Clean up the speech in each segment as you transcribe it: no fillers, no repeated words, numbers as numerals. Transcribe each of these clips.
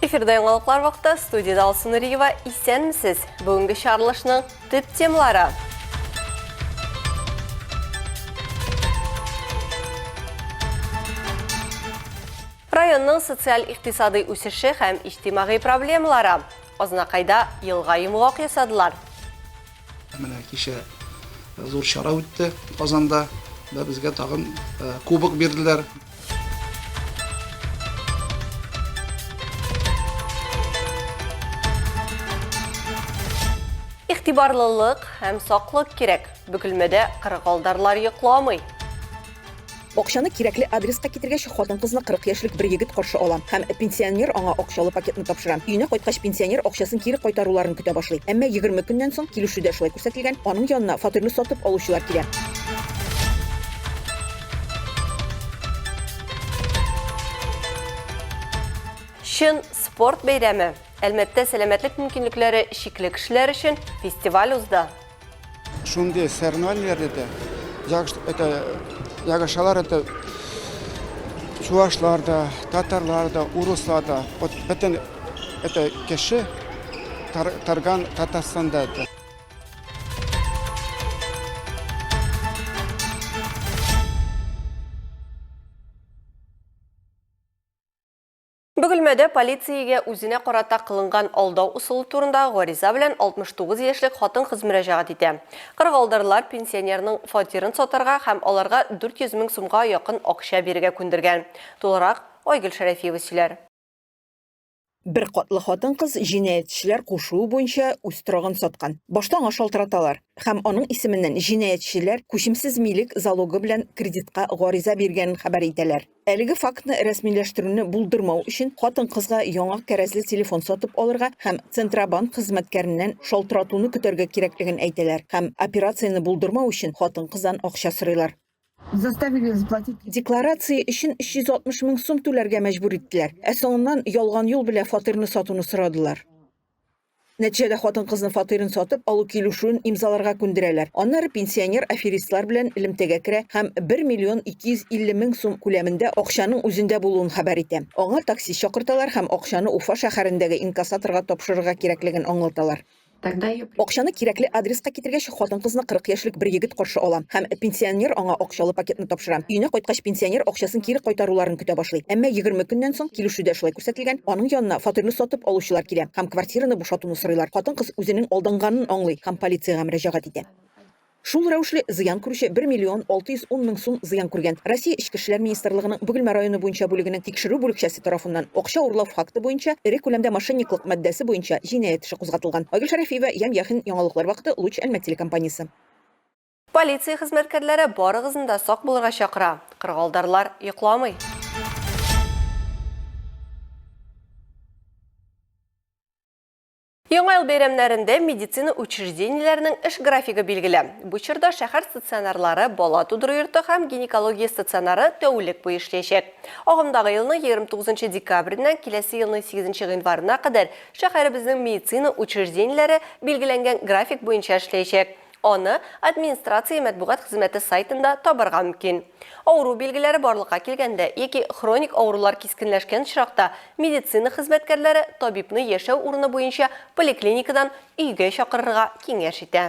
Эфирда яңалыклар вакыты, студиядә Алсу Нуриева. Исәнмесез! Бүгенге чыгарылышның төп темалары. Районның социаль-икътисадый үсеше һәм иҗтимагый проблемалары. Азнакайда елга йомгак ясадылар. Менә кичә зур чара үтте Казанда. Да безгә тагын кубок бирделәр. Игътибарлылык һәм саклык кирәк. Бөгелмәдә кырыгалдарлар йокламый. Акчаны кирәкле адреска китергәч, хатын-кызны 40 яшьлек бер егет каршы ала һәм пенсионер аңа акчалы пакетны тапшыра. Өенә кайткач, пенсионер акчасын кире кайтаруларын көтә башлый. Әмма 20 көннән соң, килешүдә шулай күрсәтелгән, аның янына фатирны сатып алучылар килә. Чын спорт бәйрәме! Әлмәттә сәламәтлек мөмкинлекләре чикле кешеләр өчен фестиваль узды. Шундый соревнованиеләрдә дә это ярышалар это чувашлар да, татарлар да, урыслар да. Вот бөтен это кеше торган Татарстанда это. Бөгелмәдә полициягә үзенә карата кылынган алдау ысулы турындагы гариза белән 69 яшьлек хатын-кыз мөрәҗәгать итә. Кырыгалдарлар пенсионерның фатирын сатарга һәм аларга 400 мең сумга якын акча бирергә күндергән. Тулырак Айгөл Шәрәфиева сөйләр. Бер катлы хатын-кыз җинаятьчеләр кушуы буенча үз торагын саткан. Башта аңа шалтыраталар һәм аның исеменнән җинаятьчеләр күчемсез милек залогы белән кредитка гариза биргәнен хәбәр итәләр. Әлеге фактны рәсмиләштерүне булдырмау өчен хатын-кызга яңа кәрәзле телефон сатып алырга һәм Центробанк хезмәткәреннән шалтыратуны көтәргә кирәклеген әйтәләр һәм операцияне булдырмау өчен хатын-кыздан акча сорыйлар. Заставили заплатить. Декларация өчен 360 мең сум түләргә мәҗбүр иттеләр, ә соңыннан ялган юл белән фатирны сатуны сорадылар. Нәтиҗәдә хатын-кызны фатирын сатып алу килешүен имзаларга күндерәләр. Аннары пенсионер аферистлар белән элемтәгә керә һәм 1 миллион 250 мең сум күләмендә акчаның үзендә булуын хәбәр итә. Аңа такси чакырталар һәм акчаны Уфа шәһәрендәге инкассаторга тапшырырга кирәклеген аңлаталар. Акчаны кирәкле адреска китергәч, хатын-кызны 40 яшьлек бер егет каршы ала һәм пенсионер аңа акчалы пакетны тапшыра. Өенә кайткач, пенсионер акчасын кире кайтаруларын көтә башлый. Әмма 20 көннән соң, килешүдә шулай күрсәтелгән, аның янына фатирны сатып алучылар килә һәм квартираны бушатуны сорыйлар. Хатын-кыз үзенең алданганын аңлый һәм полициягә мөрәҗәгать итә. Шул рәвешле, зыян күрүче 1 миллион 610 мең сум зыян күргән. Россия Эчке эшләр министрлыгының Бөгелмә районы буенча бүлегенең тикшерү бүлекчәсе тарафыннан акча урлау факты буенча эре күләмдә мошенниклык маддәсе буенча җинаять эше кузгатылган. Айгөл Шәрәфиева, Ям Яхин, Яңалыклар вакыты, Луч Әлмәт телекомпаниясе. Полиция хезмәткәрләре барыгызны да сак булырга чакыра. Кырыгалдарлар йокламый. Яңа ел бәйрәмнәрендә медицина учреждениеләренең эш графигы билгеле. Бу чорда шәһәр стационарлары, бала тудыру йорты һәм гинекология стационары тәүлек буе эшләячәк. Агымдагы елның 29 декабреннән киләсе елның 8 гыйнварына кадәр шәһәребезнең медицина учреждениеләре билгеләнгән график буенча эшләячәк. Аны администрация матбугат хезмәте сайтында табарга мөмкин. Авыру билгеләре барлыкка килгәндә яки хроник авырулар кискенләшкән очракта медицина хезмәткәрләре табибны яшәү урыны буенча поликлиникадан өйгә чакырырга киңәш итә.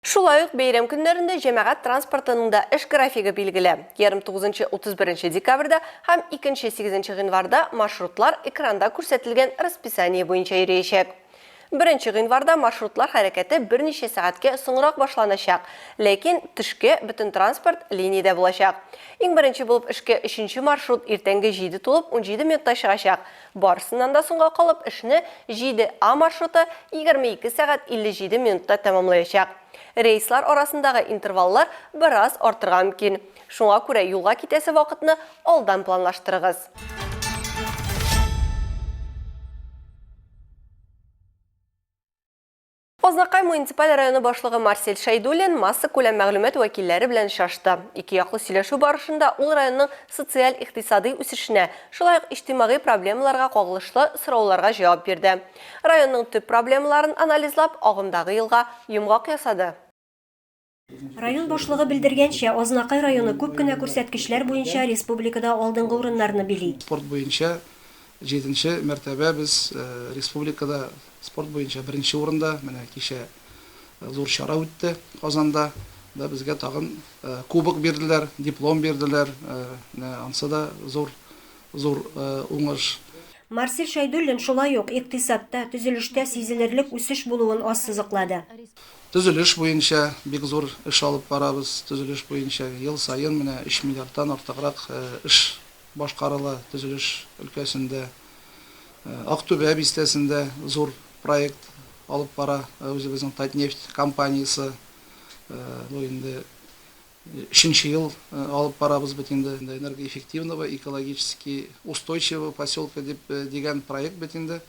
Шулай ук бәйрәм көннәрендә җәмәгать транспортының да эш графигы билгеле. 29-31 декабрьдә һәм 2-8 гыйнварда маршрутлар экранда күрсәтелгән расписание буенча йөриячәк. 1 гыйнварда маршрутлар хәрәкәте берничә сәгатькә соңрак башланачак, ләкин төшке бөтен транспорт линиядә булачак. Иң беренче булып эшкә өченче маршрут иртәнге 7 тулып 17 минутта чыгачак. Барысыннан да соңга калып, эшне 7 А маршруты 22 сәгать 57 минутта тәмамлаячак. Рейслар арасындагы интерваллар бераз артырга мөмкин. Шуңа күрә юлга китәсе вакытны алдан планлаштырыгыз. Азнакай муниципаль районы башлыгы Марсель Шәйдуллин массакүләм мәгълүмат вәкилләре белән очрашты. Икеяклы сөйләшү барышында ул районның социаль-икътисадый үсешенә, шулай ук иҗтимагый проблемаларга кагылышлы сорауларга җавап бирде. Районның төп проблемаларын анализлап, агымдагы елга йомгак ясады. Район башлыгы белдергәнчә, Азнакай районы күп кенә күрсәткечләр буенча республикада алдынгы урыннарны били. Спорт буенча җиденче мәртәбә без республикада спорт буенча беренче урында. Менә кичә зур чара үтте Казанда. Да безгә тагын кубок бирделәр, диплом бирделәр. Менә ансы да зур, зур уңыш. Марсель Шәйдуллин шулай ук икътисадта, төзелештә сизелерлек үсеш булуын ассызыклады. Төзелеш буенча бик зур эш алып барабыз. Төзелеш буенча ел саен менә өч миллиардтан артыграк эш башкарыла төзелеш өлкәсендә. Актүбә бистәсендә зур проект алып бара үзебезнең Татнефть компаниясе. Бу инде өченче ел алып барабыз бит инде. Энергоэффективного, экологически устойчивого поселка дип дигән проект бит инде.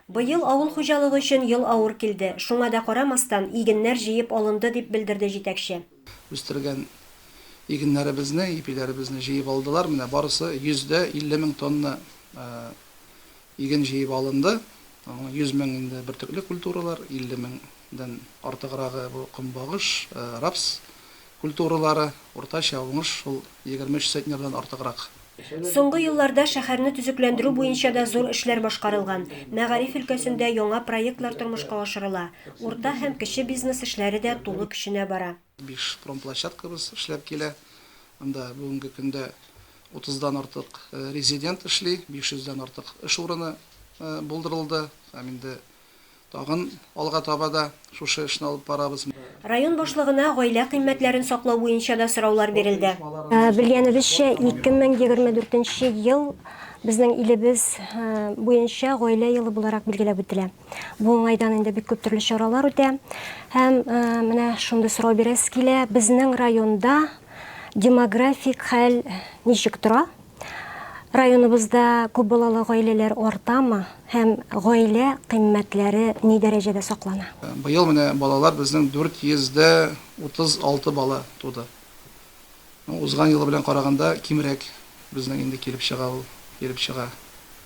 Быел авыл хуҗалыгы өчен ел авыр килде, шуңа да карамастан, игеннәр җыеп алынды, дип белдерде җитәкче. Үстергән игеннәребезне, ипиләребезне җыеп алдылар. Менә барысы 150 мең тонна иген җыеп алынды. Аның 100 мең инде бөртекле культуралар, 50 меңдән артыграгы бу көнбагыш, рапс Культуралары, уртача уңыш шул 23 центнердан артыграк. Соңгы елларда шәһәрне төзекләндерү буенча да зур эшләр башкарылган. Мәгариф өлкәсендә яңа проектлар тормышка ашырыла. Урта һәм кече бизнес эшләре дә тулы көченә бара. Биш промплощадкабыз эшләп килә. Анда бүгенге көндә утыздан артык резидент эшли, 500 дән артык эш урыны булдырылды. Һәм инде Тагын алга таба да шушы эшне алып барабыз. Район башлыгына гаилә кыйммәтләрен саклау буенча да сораулар бирелде. Белгәнебезчә, 2024 нче ел безнең илебез буенча Гаилә елы буларак билгеләп үтелә. Бу уңайдан инде бик күп төрле чаралар үтә. Һәм менә шундый сорау бирәсе килә, безнең районда демографик хәл ничек тора? Районыбызда күп балалы гаиләләр артамы һәм гаилә кыйммәтләре ни дәрәҗәдә саклана? Быел менә балалар безнең 436 бала туды. Ну, узган елы белән караганда кимрәк безнең инде килеп чыга ул, килеп чыга.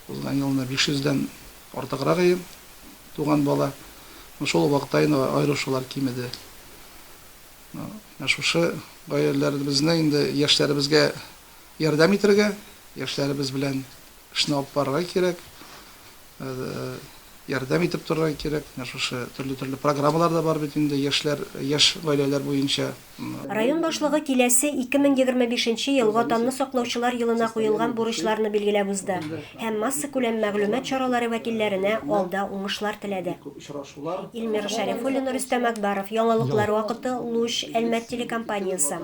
Узган елны 500 дән артыграк иде туган бала. Ну, шул ук вакытта инде аеручалар кимеде. Менә шушы гаиләләребезне инде яшьләребезгә Ярдәм итәргә, яшьләребез белән эшне алып барырга кирәк, ярдәм итеп торырга кирәк. Менә шушы төрле-төрле программалар да бар бит инде яшьләр, яшь гаиләләр буенча. Район башлыгы киләсе 2025 нче ел Ватанны саклаучылар елына куелган бурычларны билгеләп узды һәм массакүләм мәгълүмат чаралары вәкилләренә алда уңышлар теләде. Илмира Шәрифуллина, Рөстәм Әкбаров, Яңалыклар вакыты, Луч, Әлмәт телекомпаниясе.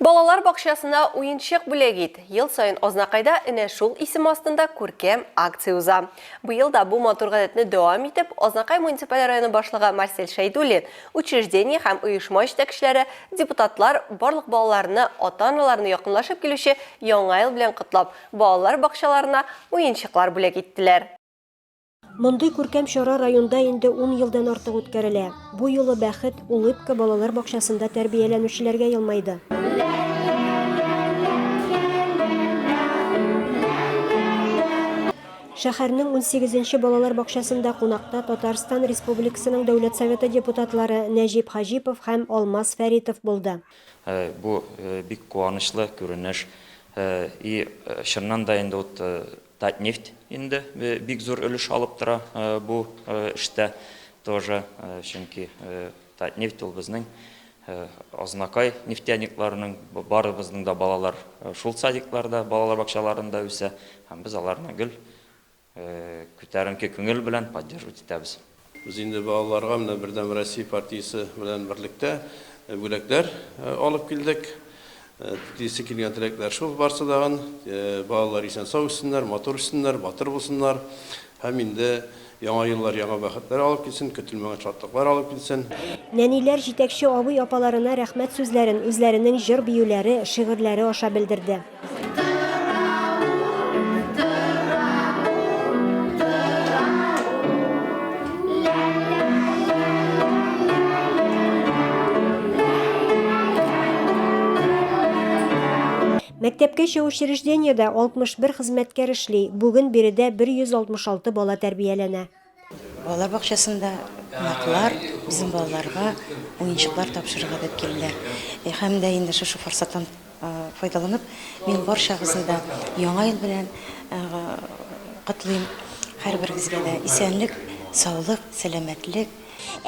Балалар бакчасына уенчык бүләк ит! Ел саен Азнакайда энә шул исем астында күркәм акция уза. Быел да бу матур гадәтне дәвам итеп, Азнакай муниципаль районы башлыгы Марсель Шәйдуллин, учреждение һәм оешма җитәкчеләре, депутатлар барлык балаларны, ата-аналарны якынлашып килүче Яңа ел белән котлап, балалар бакчаларына уенчыклар бүләк иттеләр. Мондый күркәм чара районда инде ун елдан артык үткәрелә. Бу юлы бәхет Улыбка балалар бакчасында тәрбияләнүчеләргә елмайды. Шәһәрнең унсигезенче балалар бакчасында кунакта Татарстан Республикасының Дәүләт Советы депутатлары Нәҗип Хаҗипов һәм Алмаз Фәритов булды. Бу бик куанычлы күренеш. И чыннан да инде вот Татнефть инде бик зур өлеш алып тора бу эштә тоже, чөнки Татнефть ул безнең Азнакай нефтяникларының, барыбызның да балалар шул садикларда, балалар бакчаларында үсә, һәм без аларны гел күтәренке күңел белән поддерживать итәбез. Без инде балаларга менә Бердәм Россия партиясе белән берлектә бүләкләр алып килдек. Телисе килгән теләкләр шул барсы дагын. Балалар исән-сау үссеннәр, матур үссеннәр, батыр булсыннар. Һәм инде яңа еллар яңа бәхетләр алып килсен, көтелмәгән шатлыклар алып килсен. Нәниләр җитәкче абый-апаларына рәхмәт сүзләрен үзләренең җыр-биюләре, шигырьләре аша белдерде. Мәктәпкәчә учреждениедә 61 хезмәткәр эшли, бүген биредә 166 бала тәрбияләнә. Балалар бакчасында кунаклар безнең балаларга уенчыклар тапшырырга дип килделәр. Һәм дә инде шушы форсаттан файдаланып, мин барчагызны да Яңа ел белән котлыйм. Һәрберегезгә дә исәнлек, саулык, сәламәтлек.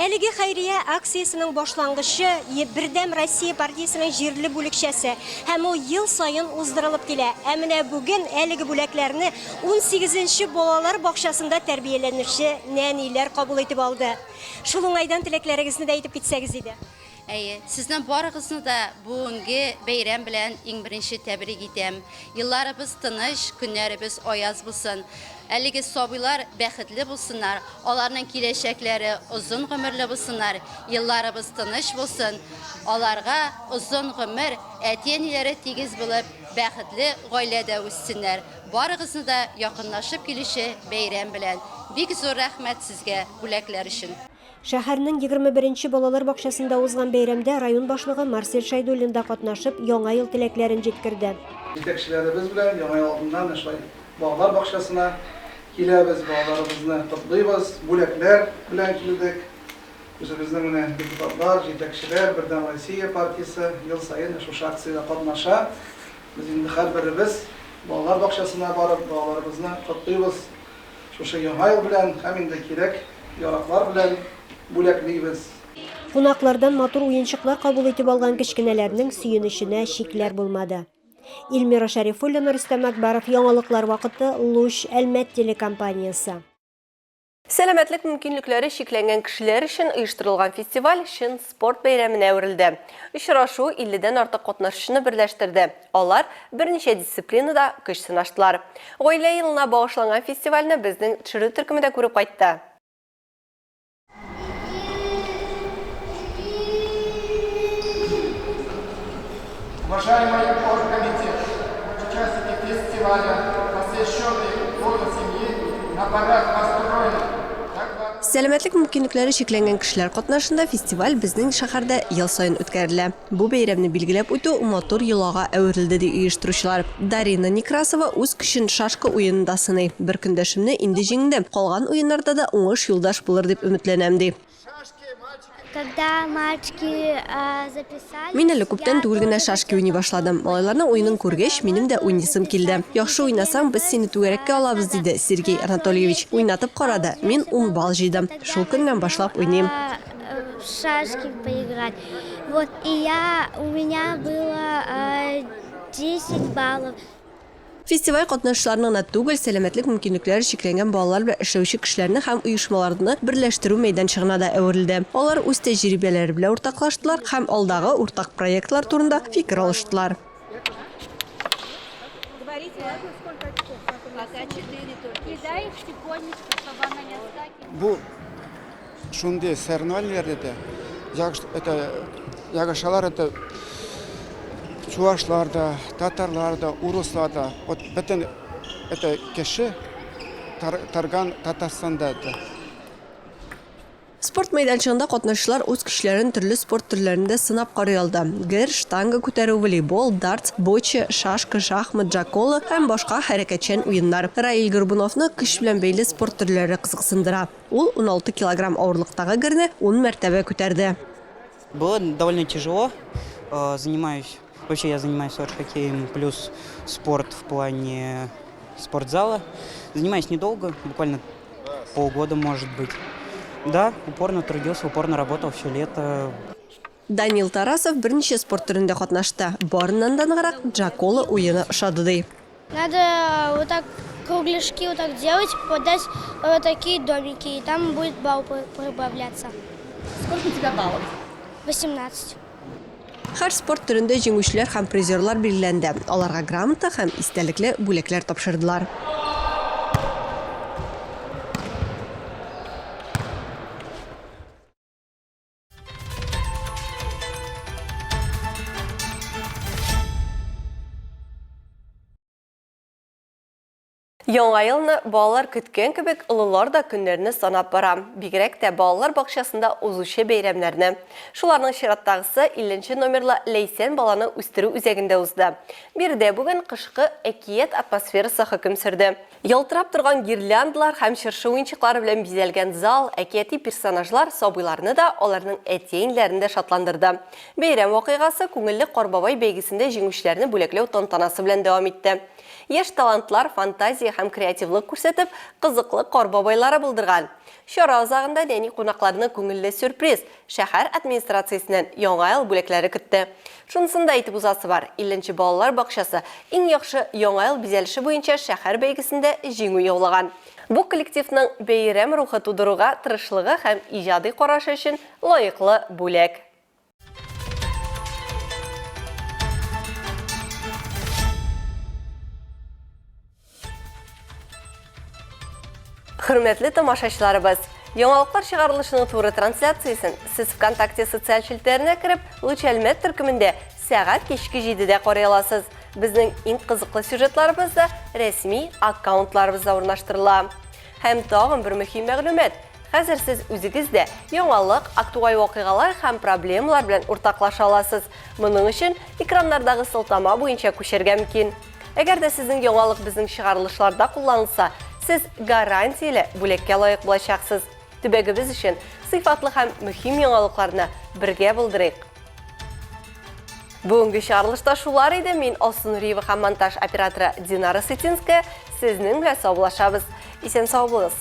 Әлеге хәйрия акциясенең башлангычы, Бердәм Россия партиясенең җирле бүлекчәсе һәм ул ел саен уздырылып килә. Ә менә бүген әлеге бүләкләрне унсигезенче балалар бакчасында тәрбияләнүче нәниләр кабул итеп алды. Шул уңайдан теләкләрегезне дә әйтеп китсәгез иде. Әйе, сезнең барыгызны да бүгенге бәйрәм белән иң беренче тәбрик итәм. Елларыбыз тыныч, көннәребез аяз булсын. Әлеге сабыйлар бәхетле булсыннар, аларның киләчәкләре озын гомерле булсыннар, елларыбыз тыныч булсын, аларга озын гомер, әти-әниләре тигез булып, бәхетле гаиләдә үссеннәр. Барыгызны да якынлашып килүче бәйрәм белән! Бик зур рәхмәт сезгә бүләкләр өчен! Шәһәрнең 21 нче балалар бакчасында узган бәйрәмдә район башлыгы Марсель Шәйдуллин да катнашып, Яңа ел теләкләрен җиткерде. Җитәкчеләребез белән Яңа ел алдыннан менә шулай балалар бакчасына киләбез, балаларыбызны котлыйбыз, бүләкләр белән килдек. Үзебезнең менә депутатлар, җитәкчеләр, Бердәм Россия партиясе ел саен шушы акциядә катнаша. Без инде һәрберебез балалар бакчасына барып, балаларыбызны котлыйбыз. Шушы Яңа ел белән һәм инде кирәк яраклар белән бүләклибез. Кунаклардан матур уенчыклар кабул итеп алган кечкенәләрнең сөенеченә чикләр булмады. Илмира Шәрифуллина, Рөстәм Әкбаров, Яңалыклар вакыты, Луч, Әлмәт телекомпаниясе. Сәламәтлек мөмкинлекләре чикләнгән кешеләр өчен оештырылган фестиваль чын спорт бәйрәменә әверелде. Очрашу 50 дән артык катнашучыны берләштерде. Алар берничә дисциплинада көч сынаштылар. Гаилә елына багышланган фестивальне безнең төшерү төркеме дә күреп кайтты. Уважаемый оргкомитет, участники фестиваля, посвященный Году семьи, на парад построенных Сәламәтлек мөмкинлекләре чикләнгән кешеләр катнашында фестиваль безнең шәһәрдә ел саен үткәрелә. Бу бәйрәмне билгеләп үтү матур йолага әверелде, ди оештыручылар. Дарина Некрасова үз көчен шашка уенында сыный. Бер көндәшемне инде җиңдем, калган уеннарда да уңыш юлдаш булыр дип өметләнәм, ди. Мин әле күптән түгел генә шашки уйный башладым. Малайларның уенын күргәч, минем дә уйныйсым килде. Яхшы уйнасаң, без сине түгәрәккә алабыз, диде Сергей Анатольевич. Уйнатып карады, мин ун балл җыйдым. Шул көннән башлап уйныйм. В шашки поиграть. Вот, и я, у меня было 10 баллов. Фестиваль катнашучыларны гына түгел, сәламәтлек мөмкинлекләре чикләнгән балалар белән эшләүче кешеләрне һәм оешмаларны берләштерү мәйданчыгына да әверелде. Алар үз тәҗрибәләре белән уртаклаштылар һәм алдагы уртак проектлар турында фикер алыштылар. Бу Шундый соревнованиеләрдә дә это ярышалар это чувашлар да, татарлар да, урыслар да. Вот бөтен это кеше торган Татарстанда это. Спорт мәйданчыгында катнашучылар үз көчләрен төрле спорт төрләрендә сынап карый алды. Гер, штанга күтәрү, волейбол, дартс, бочча, шашка, шахмат, джакола һәм башка хәрәкәтчән уеннар. Раил Горбуновны көч белән бәйле спорт төрләре кызыксындыра. Ул 16 килограмм авырлыктагы герне ун мәртәбә күтәрде. Было довольно тяжело. Занимаюсь, вообще я занимаюсь хоккеем плюс спорт в плане спортзала. Занимаюсь недолго, буквально полгода, может быть. Да, упорно трудился, упорно работал все лето. Данил Тарасов берничә спорт төрендә катнашты. Барыннан да ныграк Джакола уены ошады, ди. Надо вот так кругляшки вот так делать, попадать вот такие домики, и там будет балл прибавляться. Сколько у тебя баллов? 18. Һәр спорт төрендә җиңүчеләр һәм призерлар билгеләнде. Аларга грамота һәм истәлекле бүләкләр тапшырдылар. Яңа елны балалар көткән кебек, олылар да көннәрне санап бара. Бигрәк тә балалар бакчасында узучы бәйрәмнәрне. Шуларның чираттагысы 50 нче номерлы Ләйсән баланы үстерү үзәгендә узды. Биредә бүген кышкы әкият атмосферасы хөкем сөрде. Ялтырап торган гирляндалар һәм чыршы уенчыклары белән бизәлгән зал, әкияти персонажлар сабыйларны да, аларның әти-әниләрен дә шатландырды. Бәйрәм вакыйгасы күңелле Кар бабай бәйгесендә җиңүчеләрне бүләкләү тантанасы белән дәвам итте. Яшь талантлар фантазия һәм креативлык күрсәтеп, кызыклы Кар бабайлары булдырган. Чара азагында нәни кунакларны күңелле сюрприз, шәһәр администрациясеннән Яңа ел бүләкләре көтте. Шунысын да әйтеп узасы бар, 50 нче балалар бакчасы иң яхшы Яңа ел бизәлеше буенча шәһәр бәйгесендә җиңү яулаган. Бу коллективның бәйрәм рухы тудыруга тырышлыгы һәм иҗади карашы өчен лаеклы бүләк. Хөрмәтле тамашачыларыбыз, яңалыклар чыгарылышының туры трансляциясен сез ВКонтакте социаль челтәренә кереп, Луч Әлмәт төркемендә сәгать кичке 7-дә карый аласыз. Безнең иң кызыклы сюжетларыбыз да рәсми аккаунтларыбызда урнаштырыла. Һәм тагын бер мөһим мәгълүмат. Хәзер сез үзегез дә яңалык, актуаль вакыйгалар һәм проблемалар белән уртаклаша аласыз. Моның өчен экраннардагы сылтама буенча күчәргә мөмкин. Әгәр дә сезнең яңалык безнең чыгарылышларда кулланылса, сез гарантияле бүләккә лаек булачаксыз. Төбәгебез өчен сыйфатлы һәм мөһим яңалыкларны бергә булдырыйк! Бүгенге чыгарылышта шулар иде. Мин Алсу Нуриева һәм монтаж операторы Динара Сытинская сезнең белән саубуллашабыз. Исән-сау булыгыз!